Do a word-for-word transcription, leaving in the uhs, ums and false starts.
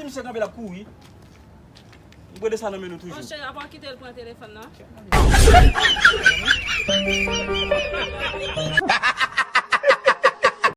di misye kanpe, l ap kouri. M brede sa nan men nou toujou. Monchè, apa w kite l pran telefòn nan?